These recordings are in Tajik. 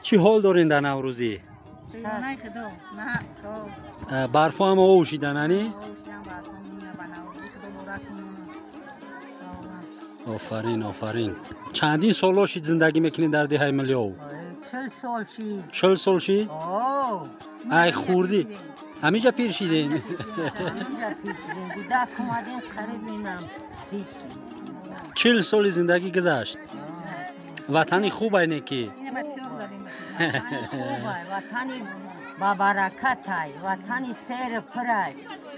Чӣ ҳол дорин дар Наврӯзӣ? Барфо ҳам овушидан, ани? Офарин, офарин. Чандин соло шид зиндагӣ мекунед дар деҳаи Милёв? 40 сол шид. 40 сол шид? Ай хурдӣ. Ҳамиҷа пир шидем? Ҳамиҷа пир шидем. Гудак омадем, қариб инам пир шидем. 40 соли зиндагӣ гузашт. Ватани хуб айне ки? Хубай, ватани бабаракатай, ватани сери пирай.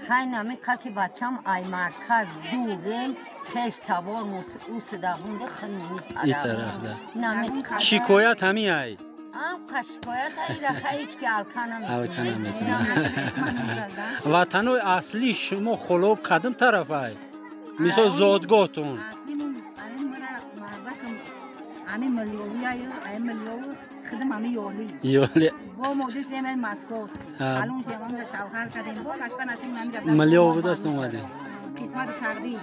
Хай намиқа ки бачам ай марказ дурем, хеш табор усида бунда хинни тараф. Шикоят ҳами ай? Ам шикоят айра ҳеҷ ки алка намекунад. Ватанои аслии шумо холо кадом тараф ай? Мисол зодгоҳтон? Ами Милёвияю, ами Милёву, худам ами Ёли. Ёли. Бо модиш земен Московский. Алун шевонга шавҳар кардем, бо гаштан асим намиҷа. Милёв будаст омадем. Қисмати тақдир.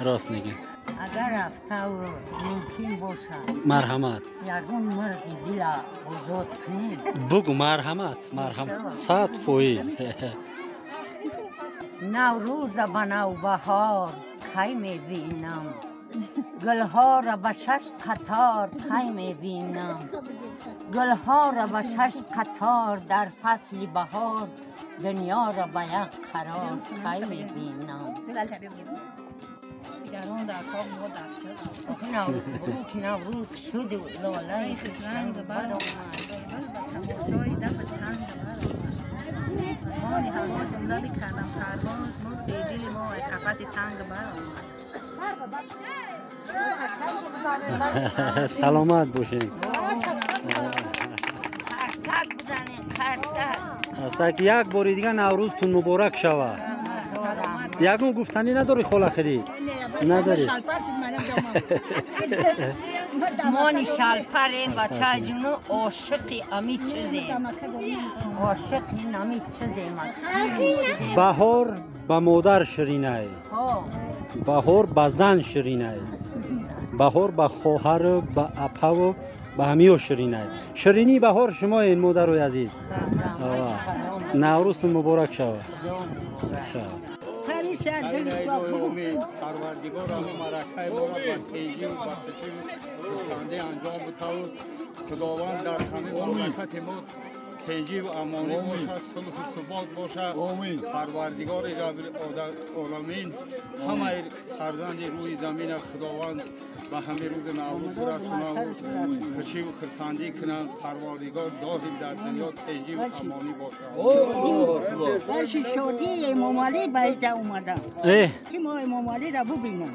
Рост мегӯед. Агар рафтаву мумкин бошад. Марҳамат. Ягон мурғи дила озод кунем. Бугу, марҳамат, марҳамат. 100%. Наврӯза ба навбаҳор кай мебинам. Гулҳоро ба шаш қатор кай мебинам. Гулҳоро ба шаш қатор дар фасли баҳор дунёро ба як қарор кай мебинам. Ки Наврӯз шуду лолаи хушранг баромад. Тамошои даф чанг баромад. Мони ҳаво ҷумла бикардам парвоз, мурғи дили мо қафаси танг баромад. Саломат бошед. Қарсак бизанед, қарсак. Қарсак. Як бори дига Наврӯзтун муборак шавад. Ягон гуфтанӣ надорӣ хола худӣ? Надорӣ? Мони шалпарем бачаҷуну ошиқи ами чизем. Ошиқи ами чизем. Баҳор ба модар ширинай. Баҳор ба зан ширинай. Баҳор ба хоҳару ба апаву ба ҳамиё ширинай. Ширинии баҳор шумоед, модарои азиз. Наврӯзтун муборак шавад. Парвардигор ҳама маракаи моро ба тенҷиву ба хушиву хурсандӣ анҷом бутавуд. Худованд дар ҳамаи мамлакати мо тенҷиву амонӣ бошад, сулҳу субот бошад. Парвардигори оламин ҳамаи фарзанди рӯи замина Худованд ба ҳамаи рӯзи Наврӯз бирасонад, хушиву хурсандӣ кунанд. Парвардигор доим дар дунё тенҷиву амонӣ бошад. Боши шодии Эмомалӣ ба инҷа омадам, ки мо Эмомалиро бубинем.